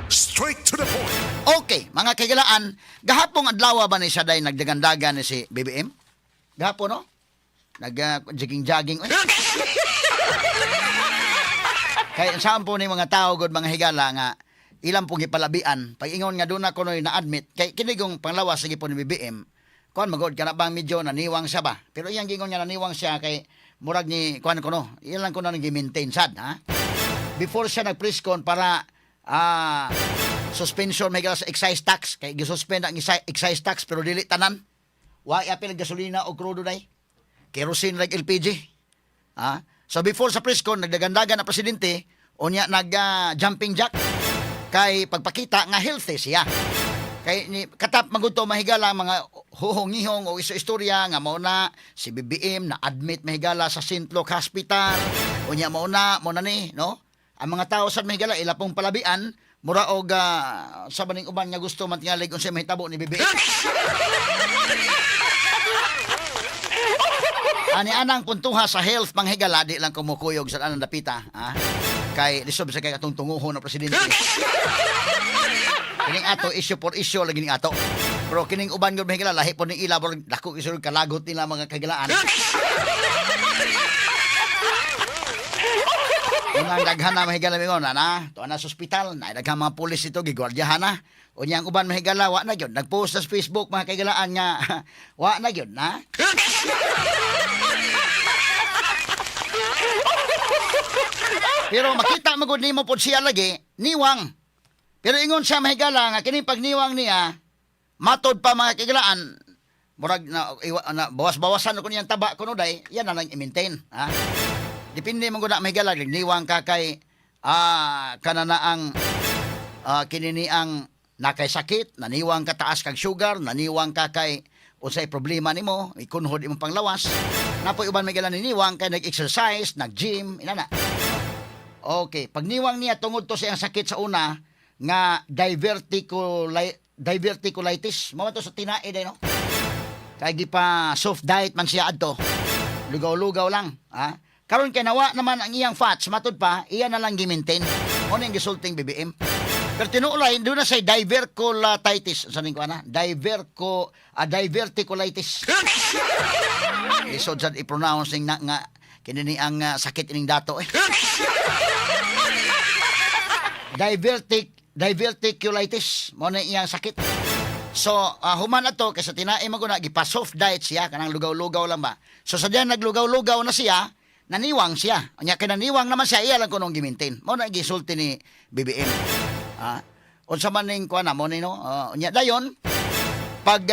Straight to the point. Okay, mga kagilaan, gahapong adlaw ba ni siya day nagdagandagan ni si BBM? Gahapon, no? Nag jogging-jogging. Uy. Kay saan po ni mga tao gud, mga higala, nga ilang pong gipalabian pag ingon nga doon na kunoy na-admit kay kinigong panglawas sige po ni BBM, kuan magod kana bang medyo naniwang siya ba, pero iyang gingon nga naniwang siya kay murag ni kuan kuno iyan lang kuno nang gi-maintain sad ha before siya nag-press con para suspension may sa excise tax, kay gisuspend ang excise tax pero dili tanan, wa apil ang gasolina o krudo day, kerosene like LPG. Ah, so before sa press con nagdagandagan na presidente, unya nag jumping jack kay pagpakita nga healthy siya. Kay ni katap magudto mahigala mga huhong-ihong o iso istorya nga mao na si BBM na admit mahigala sa St. Luke Hospital. Unya mao na ni, no? Ang mga tao sa mahigala ila pong palabian mura og sa baning uban nga gusto man tingali unsay mahitabo ni BBM. Ani anang puntuha sa health, manghigala, di lang kumukuyog sa anang dapita, ha? Kay lisob sa kay atong tunguhon ng presidente. Kining ato issue for issue lagi ning ato. Pero kining uban gud, mahigala, lahi po ning ila, pero dako isulod kalagot nila, mga kagilaan. Unang daghan na, mahigala, mingon na na, tuwa na sa ospital, na daghan mga pulis ito gigwardyahan na. Unya ang uban, mahigala, wa na gyud. Nagpost sa Facebook, mga kagilaan, nga wa na gyud na. Pero makita mo gud nimo pod siya lagi niwang. Pero ingon siya, mahigala, nga kining pagniwang niya matod pa, mga kagilaan, murag na, iwa, na bawas-bawasan ko niyang taba kuno day, yan na lang i-maintain, ha. Depende mo gud na, mahigala, niwang ka kay kana na ang kinini ang nakay sakit, naniwang ka taas kag sugar, naniwang ka kay unsay problema nimo, ikunhod imong panglawas. Napoy uban, mahigala, niniwang kay nag-exercise, nag-gym, inana. Okay, pagniwang niya tungod to sa iyang sakit sa una nga diverticulitis. Mao to sa tinae day, no? Kay gipa soft diet man siya adto. Lugaw-lugaw lang, ha? Karon kay nawa naman ang iyang fats, matud pa, iya na lang gi-maintain. Mo ning gisulting BBM. Pero tinuolay doon na say diverticulitis. Sa ning ko ana? Diverticulitis. Lisod sad i-pronounce ning na nga kini ni ang sakit ining dato eh. Diverticulitis mo na iyang sakit. So, human ato kay sa tinae mo na gipa soft diet siya, kanang lugaw-lugaw lang ba. So sa diyan naglugaw-lugaw na siya, naniwang siya. Unya kay naniwang naman siya, iya lang kunong gi-maintain. Mo na gisulti ni BBM. Unsa man ning kuan na mo ni, no? Unya dayon pag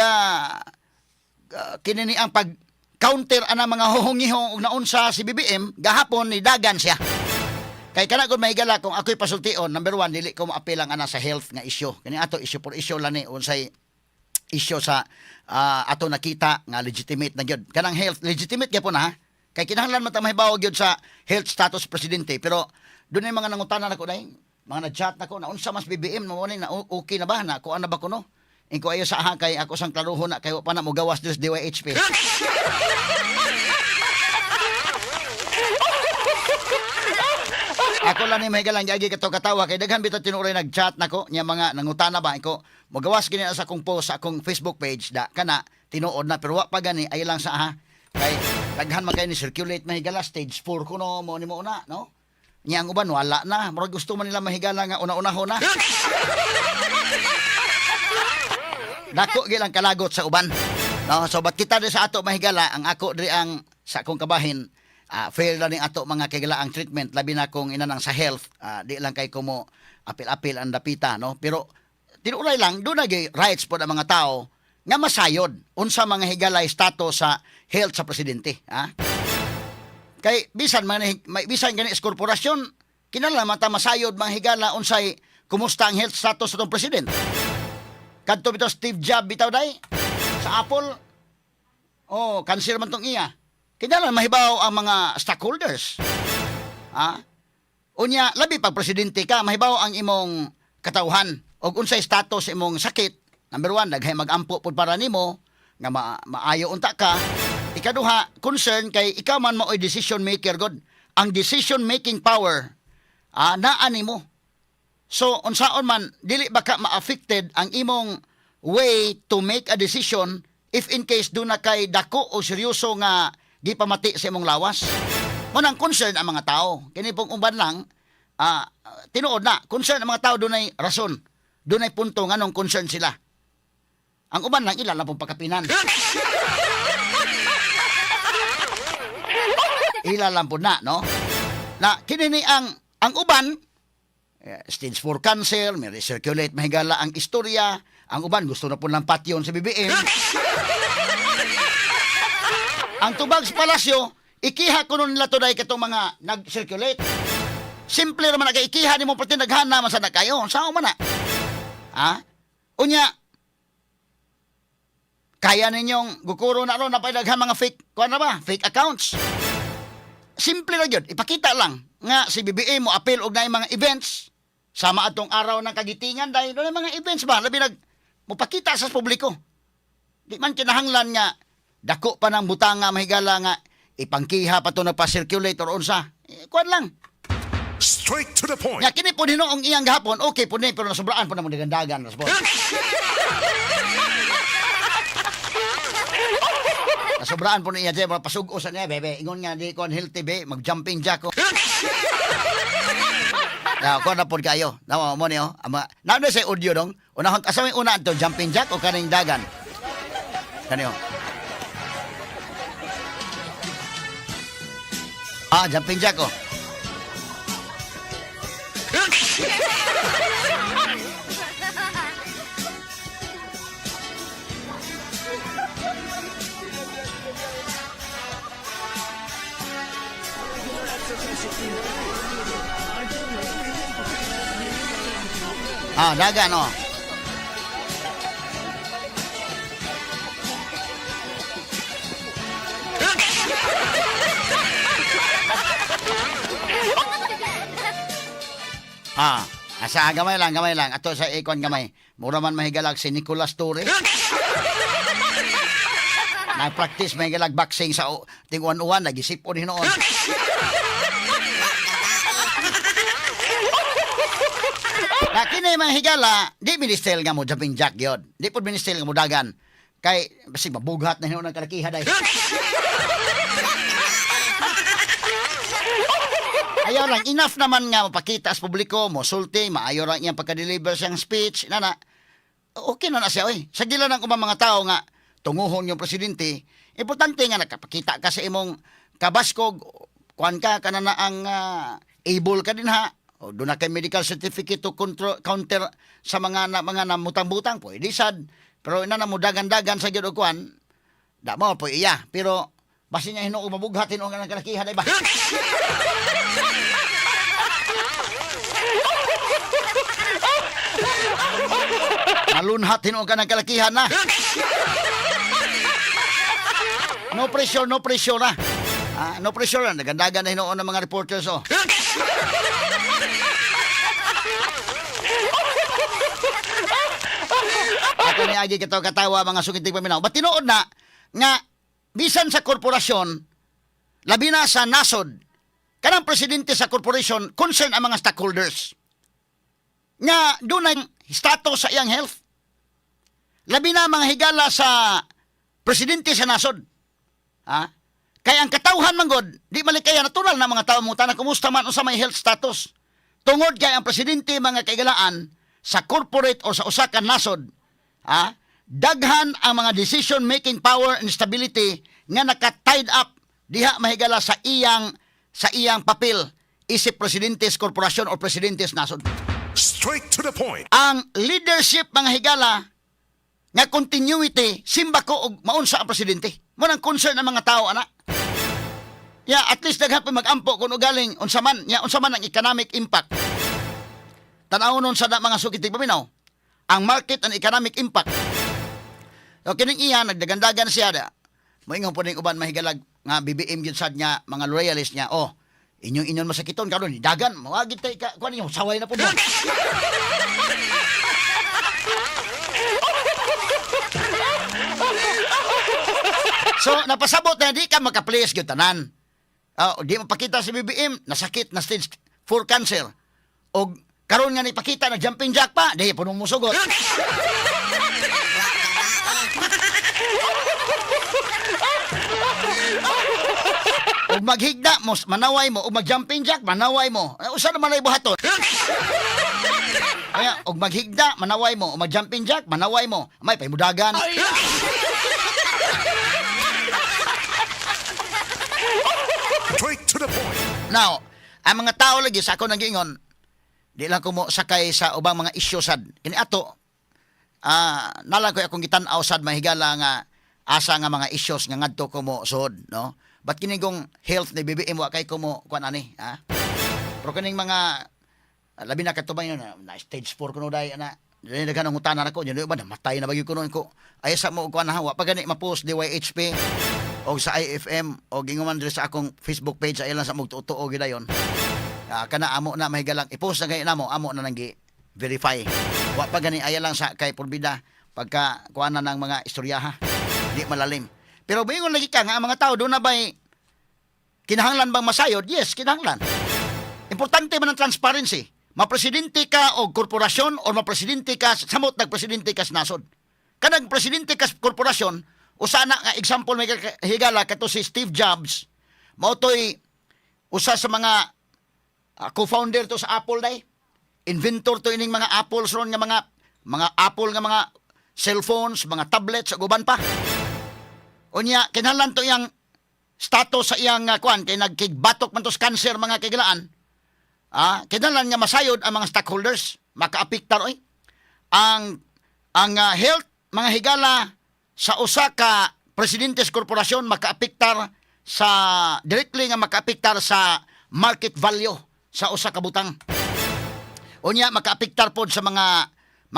kini ni ang pag counter ana mga huhungihong og naunsa si BBM gahapon, ni dagan siya. Kay kana gud, mahigala, kung ako'y pasultion, number one, dili ko maapil ang ana sa health nga issue. Kani ato issue for issue lang ni, unsay issue sa ato nakita nga legitimate na gyud. Kanang health legitimate gyud po na ha. Kay kinahanglan man ta mahibaw gyud sa health status presidente, pero doon ay mga nangutana nako dai, mga nag-chat nako na unsa mas BBM mo ni na okay na ba na kuan na ba kuno? Ingko ayo sa ha kay ako sang klaruhon na kay wa pa na mogawas diri sa DYHP. Ako lang ni mahigalang giagi kato katawa kay daghan bitaw tinuoray nag-chat nako nya mga nangutana ba ko mogawas gini sa akong post sa akong Facebook page da kana tinuod na, pero wa pa gani ay lang sa ha kay daghan man kay ni circulate, mahigala, stage 4 kuno mo ni mo una, no? Nya ang uban wala na, murag gusto man nila, mahigala, nga una-unahon na. Dako gilang kalagot sa uban, no? So bat kita di sa ato, mahigala, ang ako diri ang sa akong kabahin, fair lang ning ato mga kagalaang treatment, labi na kung inanang sa health, di lang kay kumo apil-apil ang dapita, no? Pero tinuray lang doon na rights po ng mga tao nga masayod unsa mga higalay status sa health sa presidente, ha? Kay bisan man may bisan gani sa korporasyon, kinahanglan man ta masayod, mga higala, unsay kumusta ang health status sa atong president. Kadto bitaw Steve Jobs bitaw day sa Apple, oh, cancer man tong iya. Kinahanglan mahibaw ang mga stockholders. Ha? Unya, labi pag presidente ka, mahibaw ang imong katawhan og unsay status imong sakit. Number one, daghay magampo pud para nimo nga maayo unta ka. Ikaduha, concern kay ikaw man mao'y decision maker god. Ang decision making power naa nimo. So unsaon man, dili ba ka ma-affected ang imong way to make a decision if in case duna kay dako o seryoso nga gipamati sa imong lawas? Mo nang concern ang mga tao. Kini pong uban lang, tinuod na, concern ang mga tao, dunay rason. Dunay punto nganong concern sila. Ang uban lang, ila lang pong pakapinan. Ila lang po na, no? Na kini ni ang uban stage 4 cancer, may recirculate mahigala ang istorya. Ang uban gusto na po ng patyon sa BBM. Ang tubag sa palasyo, ikiha kuno nila today katong mga nag-circulate. Simple naman na kay ikiha nimo pati naghana man sa na kayo. Sao man na? Ha? Unya, kaya ninyong gukuro na ron na daghan mga fake, kuan na ba? Fake accounts. Simple lang yun. Ipakita lang nga si BBM mo appeal og naay mga events sama atong Araw ng Kagitingan dahil doon mga events ba labi nag mopakita sa publiko. Di man kinahanglan nga dako pa ng butanga, mahigala, nga ipangkiha pa to na pa-circulate or unsa. Eh, kuan lang. Straight to the point. Nga kini po hinuong iyang gahapon, okay po ni, pero nasobraan po na mo dagandagan. Rasbon. Nasobraan po niya dyan, mga pasugo sa niya, bebe. Ingon nga, di ko healthy, be. Mag-jumping jack ko. Na, ko na po kayo. Nawa mo niyo. Ama, na sa audio dong. Unahon, asa may una ato, jumping jack o kaning dagan? Kaniyo. Ah, jumping jack oh. Ah, dagan oh. Ah, asa gamay lang, gamay lang. Ato sa ikon gamay. Mura man mahigalag si Nicolas Torre. Nag-practice mahigalag boxing sa tinguan-uwan, nagisip-on hinuon. Na kini mga higala, di ministel nga mo jumping jack yun. Di po ministel nga mo dagan. Kay, basi mabughat na hinuon ang kalakiha day. Ayaw lang, enough naman nga mapakita sa publiko, mo sulti, maayo lang iyang pagka-deliver siyang speech, nana. Okay na na siya, oy. Sa gila ng ubang mga tao nga, tunguhon yung presidente, importante nga nakapakita ka sa imong kabaskog, kuan ka, kanana ang able ka din ha, o doon na kay medical certificate to control, counter sa mga na, mga namutang-butang, pwede sad. Pero ina na mo dagan-dagan sa gyud og kuan, da mo po iya. Pero basin niya hinuo mabughat hinuo nga ng kalakihan ay ba? Malunhat hinuo ka ng kalakihan na. No pressure, no pressure na. Ah, no pressure na. Nagandagan na hinuon ng mga reporters, oh. Ako ni Agi katawa katawa mga sukitig paminaw. Ba't tinuod na nga bisan sa korporasyon, labi na sa nasod, kanang presidente sa korporasyon concern ang mga stockholders. Nga dunay status sa iyang health. Labi na mga higala sa presidente sa nasod. Ha? Kaya ang katawhan man god, di malikaya natural na mga tao mo tanan kumusta man unsa may health status. Tungod kay ang presidente, mga kaigalaan, sa corporate o sa usa ka nasod, ha? Daghan ang mga decision making power and stability nga naka-tied up diha, mahigala, sa iyang papel isip presidente sa korporasyon o presidente sa nasod. Straight to the point. Ang leadership, mga higala, nga continuity simba ko og maunsa ang presidente mo nang concern ng mga tao ana. Ya, at least daghan pa magampo kung ugaling unsa man ya, unsa man ang economic impact. Tan-aw nun sa na, mga sukitig paminaw, ang market and economic impact. So kining iya nagdagandagan siya da. Moingon po ning uban, mahigalag, nga BBM gyud sad nga mga loyalist niya, oh, inyong inyon masakiton karon dagan mawagid tay ka kuan ninyo saway na po mo. So napasabot na di ka maka-please gyud tanan. Ah, di mapakita si BBM nasakit na stage 4 cancer og Karon nga nipakita na jumping jack pa, di puno mo sugot. Ug maghigda mo, manaway mo, ug mag-jumping jack, manaway mo. Eh, usa naman ay buhaton. Kaya, ug maghigda, manaway mo, ug mag-jumping jack, manaway mo. May paymudagan. Straight to the point. Now, ang mga tao lagi sa ako nagingon, di lang ko mo sakay sa ubang mga isyu sad. Kini ato, nalang ko akong gitan-aw sad mahigala nga asa nga mga issues nga ngadto ko mo suod, no? But kini kong health ni BBM wa kay ko mo kuan ani, ha? Pero kining mga labi na katubay na stage 4 kuno dai ana. Dili daghan ang utana nako, yun ba namatay na bagyo kuno ko. Ay sa mo kuan ha, wa pa gani ma-post DYHP o sa IFM o gingon diri sa akong Facebook page ay lang sa mong tuo gidayon. Kana amo na mahigalang i-post na kay namo, amo na nang gi verify. Wa pa gani aya lang sa kay Purbida pagka kuan na ng mga istoryaha. Di malalim. Pero bingon lagi ka nga ang mga tao doon na ba'y kinahanglan bang masayod? Yes, kinahanglan. Importante man ang transparency. Mapresidente ka og korporasyon o mapresidente ka samot nagpresidente ka sa nasod. Kanang presidente ka sa korporasyon, usa na nga example may higala kato si Steve Jobs. Mao to'y usa sa mga co-founder to sa Apple day. Inventor to ining mga Apples ron nga mga Apple nga mga cellphones, mga tablets ug uban pa. Unya kinahanglan to iyang status sa iyang kuan kay nagkigbatok man to sa cancer mga kagilaan. Kinahanglan nga masayod ang mga stockholders, makaapektar oy. Ang health mga higala sa usa ka presidente sa korporasyon makaapektar sa directly nga makaapektar sa market value sa usa ka butang. Unya makaapektar pod sa mga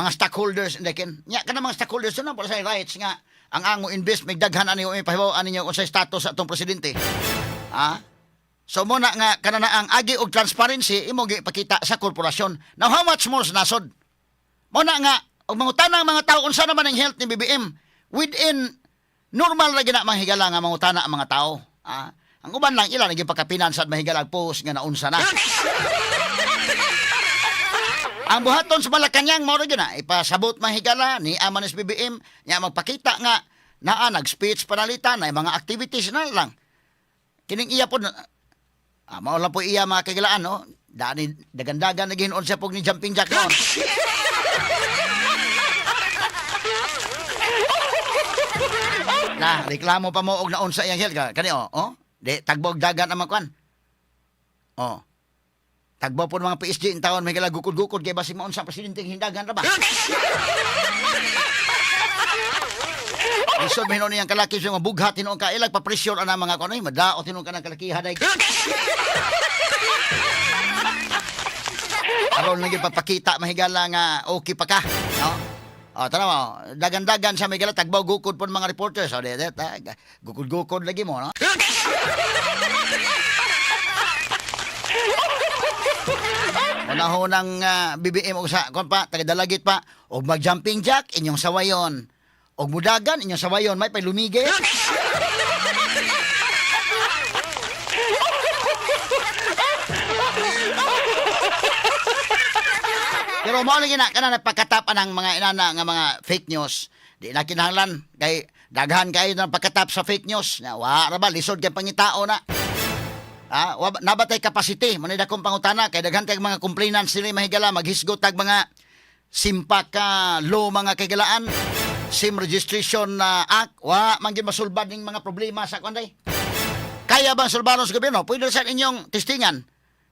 stockholders and ken. Nya kana mga stockholders na para sa rights nga ang amo invest may daghan ani o ipahibaw ani niyo unsay status sa atong presidente. So mo na nga kana na ang agi og transparency imo gipakita sa korporasyon. Now how much more sa nasod? Mo na nga og mangutana ang mga tao unsa naman ang health ni BBM within normal ra gina manghigala nga mangutana ang mga tao. Ang uban lang ila naging pagkapinan sa mahigala post nga naunsa na. Ang buhaton sa Malacañang mao ra gyud na ipasabot mahigala ni Amanes BBM nya magpakita nga naa nag-speech panalitan na mga activities na lang. Kining iya po mao lang po iya mga kagilaan no. Dani dagandagan na gihinuon siya pog ni jumping jack noon. Na reklamo pa mo og naon sa iyang health kani oh, oh. Di tagbog dagan ang mga kwan. Oh. Tagbo po ng mga PSG in taon may gala gukod-gukod kay basig maon sa presidente ang hindagan ra ba. Lisod man hinuon niyang kalaki sa mga bughat hinuon ka ilag pa-pressure ana mga kuno madaot hinuon ka ng kalakihan ay. Aron lang papakita mahigala nga okay pa ka, no? O, tanaw mo, dagan-dagan sa may gala, tagbaw gukod po ng mga reporters. O, di, di, ta, gukod-gukod lagi mo, no? Unahon ng BBM og sa kon pa taga-dalagit pa og mag-jumping jack inyong sawayon. Og mudagan inyong sawayon may pay lumige. Pero mao lagi na kana napakatap anang mga inana nga mga fake news. Di na kinahanglan kay daghan kayo ng pagkatap sa fake news. Na wa ra ba lisod kay pangitao na. Wa nabatay capacity mo ni dakong pangutana kay daghan kay mga complainants sila mahigala maghisgot tag mga simpak ka law mga kaigalaan SIM registration na act wa man gyud masulbad ning mga problema sa kuan day. Kaya bang sulbaron sa gobyerno? Pwede sa inyong testingan.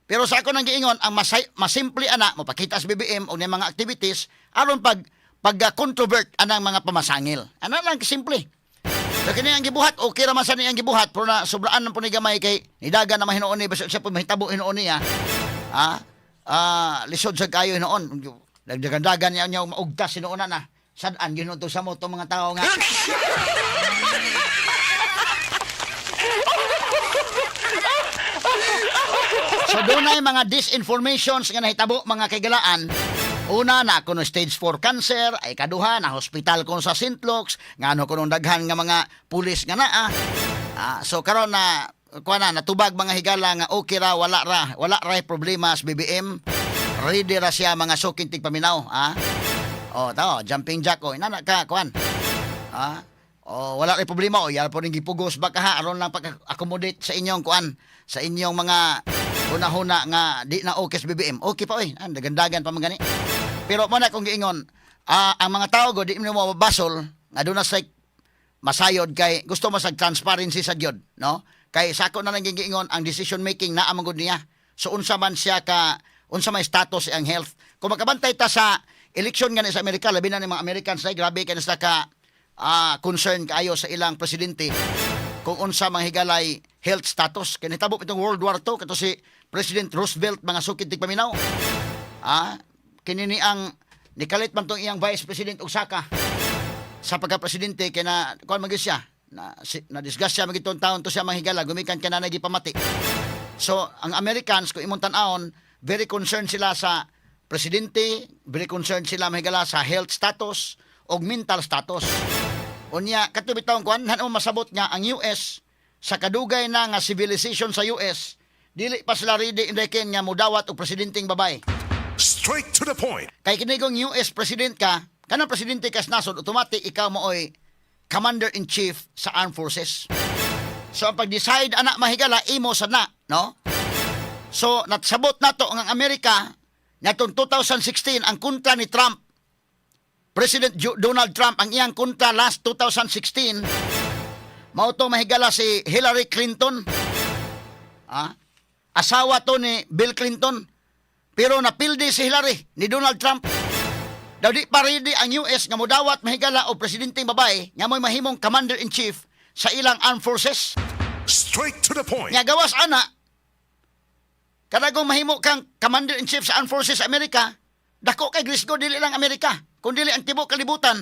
Pero sa ako nang giingon, ang masimple ana mopakita sa BBM o mga activities aron pag pag controvert anang mga pamasangil. Ana lang simple. So kini ang gibuhat, okay ra man sa niyang gibuhat, pero na sobraan man po ni gamay kay nidagan na mahinuon ni basta siya po mahitabo hinuon niya. Lisod sa kayo hinuon. Nagdagandagan niya niya maugtas hinuon na. Sad-an ginuon to sa mo tong mga tao nga. So dunay mga disinformations nga nahitabo mga kaigalaan. Una na kuno stage 4 cancer, ay kaduha na hospital kon sa St. Luke's, ngano kuno daghan nga mga pulis nga naa. So karon na kuan na natubag mga higala nga okay ra wala ra problema sa BBM. Ready ra siya, mga suking tigpaminaw, ha? Oh, tao, jumping jack oh, inana ka kuan. Ha? Oh, wala kay problema oh, yara po ning gipugos ba ka ha aron lang pag-accommodate sa inyong kuan, sa inyong mga hunahuna nga di na okay sa BBM. Okay pa oy, ah, dagandagan pa man gani. Pero mo na kung giingon, ang mga tao go di mo mabasol nga doon na sa masayod kay gusto mo sa transparency sa gyud, no? Kay sako na lang giingon ang decision making naa man gud niya. So unsa man siya ka unsa may status ang health. Kung makabantay ta sa eleksyon nga ni sa Amerika, labi na ni mga Americans ay grabe kay na sila ka concern kaayo sa ilang presidente kung unsa mga higalay health status. Kay nitabo itong World War II kato si President Roosevelt, mga sukid tigpaminaw. Kini ni ang nikalit man tong iyang vice president og saka sa pagka-presidente kay na kuan man gyud siya na si, na disgrasya man gitong taon to siya manghigala gumikan kay nanay gipamati. So ang Americans, kung imong tan-awon, very concerned sila sa presidente, very concerned sila mahigala sa health status og mental status. Unya kato bitawng kuan han mo masabot nga ang US sa kadugay na nga civilization sa US, dili pa sila ready indekin nga mudawat og presidenteng babae. Straight to the point. Kay kini kung US president ka, kanang presidente ka sa nasod, automatic ikaw mooy commander-in-chief sa armed forces. So ang pag-decide ana mahigala imo sa na, no? So natsabot nato ang Amerika natong 2016 ang kontra ni Trump. President Donald Trump, ang iyang kontra last 2016 mao to mahigala si Hillary Clinton. Ah? Asawa to ni Bill Clinton. Pero napildi si Hillary ni Donald Trump. Daw di pa ready ang US nga mudawat mahigala o presidenteng babae nga mo'y mahimong commander-in-chief sa ilang armed forces. Straight to the point. Nga gawas ana, kadagong mahimo kang commander-in-chief sa armed forces sa Amerika, dako kay risgo dili lang Amerika, kun dili ang tibuok kalibutan.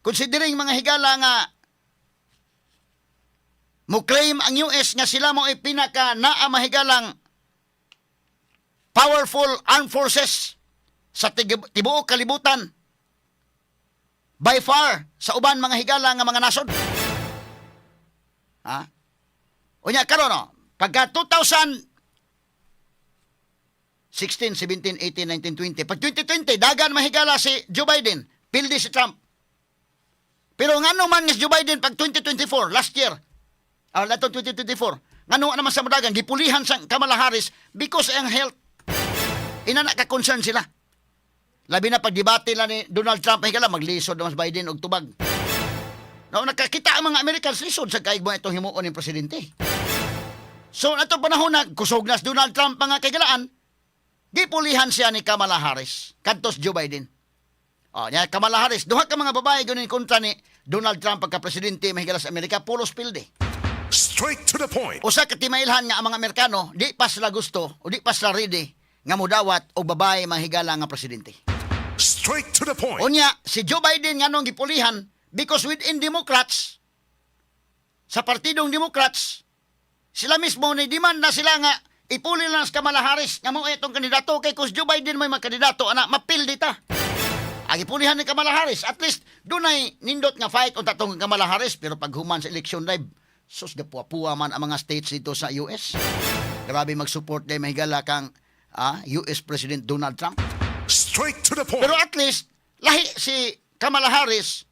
Considering mga higala nga mo claim ang US nga sila mo ay pinaka naa mahigalang powerful armed forces sa tibuok kalibutan by far sa uban mga higala nga mga nasod. Ha? Unya karon no, pagka 2016, 17, 18, 19, 20, pag 2020 dagan mahigala si Joe Biden, pildi si Trump. Pero ngano man nga si Joe Biden pag 2024 last year, latong 2024, ngano naman sa mudagan gipulihan sa Kamala Harris because ang health inana ka concern sila. Labi na pagdebate lang ni Donald Trump, higala maglisod naman si Biden og tubag. No, nakakita ang mga Americans lisod sa kaig mo itong himuon ng presidente. So, ato panahon na kusog na si Donald Trump, mga kaigalaan, gipulihan siya ni Kamala Harris kadtos Joe Biden. Oh, nya Kamala Harris, duha ka mga babae gunin kontra ni Donald Trump pagka presidente mahigala sa Amerika, pulos pildi. Straight to the point. Usa ka timailhan nga ang mga Amerikano di pa sila gusto o di pa sila ready nga mudawat og babae mahigala nga presidente. Straight to the point. Unya, si Joe Biden nganong gipulihan because within Democrats, sa partidong Democrats, sila mismo ni demand na sila nga ipuli lang si Kamala Harris nga mo itong kandidato kay kung si Joe Biden may mga kandidato ana mapildi ta. Ang ipulihan ni Kamala Harris, at least dunay nindot nga fight unta tong Kamala Harris, pero pag human sa election live, sus, gapuwa-puwa man ang mga states dito sa US. Grabe mag-support day mahigala kang US President Donald Trump. Straight to the point. Pero at least, lahi si Kamala Harris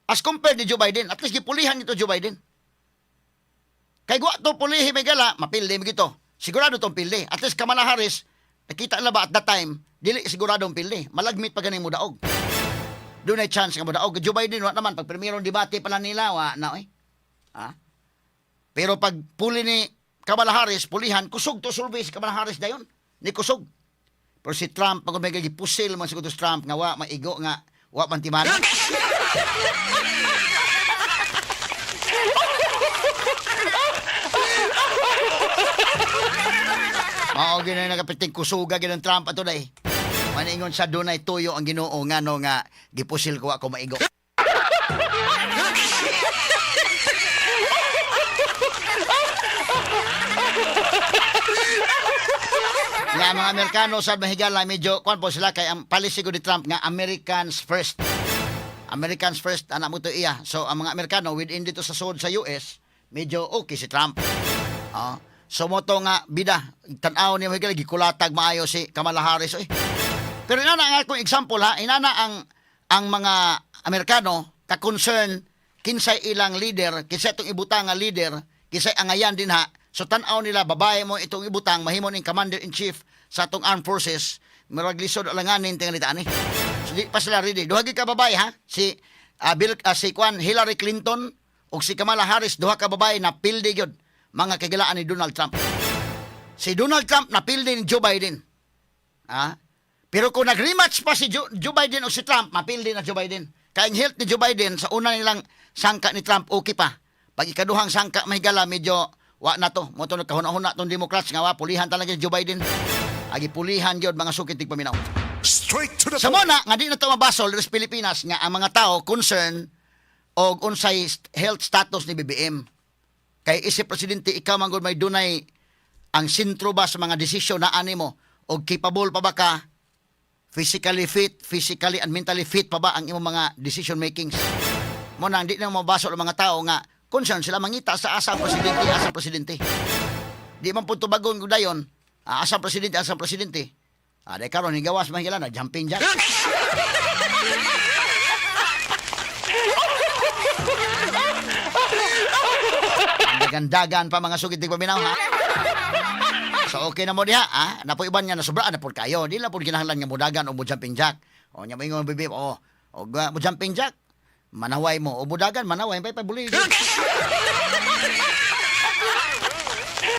as compared ni Joe Biden. At least gipulihan nito Joe Biden. Kay gwa to pulihi may gala, mapildi mo gito. Sigurado tong pildi. At least Kamala Harris, nakita na ba at that time, dili siguradong pildi. Malagmit pa ganing mudaog. Doon ay chance nga mudaog. Joe Biden, wa naman. Pag primerong debate pala nila, wa na eh. Ha? Pero pag puli ni Kamala Harris, pulihan, kusog to survey si Kamala Harris dayon. Ni kusog. Pero si Trump, pag may gipusil man siguro si Trump nga wa maigo nga wa man timan. Mao gyud na nakapiting kusuga gyud ang Trump ato day. Maningon sa dunay tuyo ang Ginoo ngano nga gipusil ko ako maigo. Nga mga Amerikano sa mahigala medyo kuan po sila kay ang policy ko ni Trump nga Americans first. Americans first ana mo to iya. So ang mga Amerikano within dito sa sud sa US medyo okay si Trump. Ah, so mo to nga bida Tan-aw niya, mga gikulatag maayo si Kamala Harris oy. Pero inana ang akong example ha, inana ang mga Amerikano ka-concern kinsay ilang leader, kinsay itong ibutang nga leader, kinsay angayan din ha. So tan-aw nila, babae mo itong ibutang, mahimo ning commander in chief sa atong armed forces, murag lisod alanganin tingali ani. So di pa sila ready. Duha gyud ka babae ha, si Bill si kwan Hillary Clinton ug si Kamala Harris, duha ka babae na pildi gyud mga kagilaan ni Donald Trump. Si Donald Trump napildi ni Joe Biden. Ah? Pero kung nag-rematch pa si Joe Biden o si Trump, mapildi na Joe Biden. Kaya ang health ni Joe Biden, sa una nilang sangka ni Trump, okay pa. Pag ikaduhang sangka, mahigala, medyo wa na to. Mo to nagkahuna-huna tong Democrats nga wa, pulihan talaga si Joe Biden. Agi pulihan gyud, mga sukit paminaw. Straight to the Sa point. muna, nga di na to mabasol sa Pilipinas nga ang mga tao concern og unsay health status ni BBM. Kay isip presidente, ikaw man gud may dunay ang sentro ba sa mga desisyon na animo og capable pa ba ka, physically fit, physically and mentally fit pa ba ang imong mga decision makings. Mo nang di na mabasol ang mga tao nga concern sila mangita sa asa presidente, asa presidente. Di man pud tubagon gud dayon, asa presidente, asa presidente. Di karon higawas mahigala na jumping jack. Dagan-dagan pa, mga sugid paminaw ha. So okay na mo diha, ha? Napo iban nga nasobraan na pud kayo. Di lang pud kinahanglan nga mudagan o mo jumping jack. O nya moingon bibi, oh, og mo jumping jack. Manaway mo o mudagan manaway pay pabuli.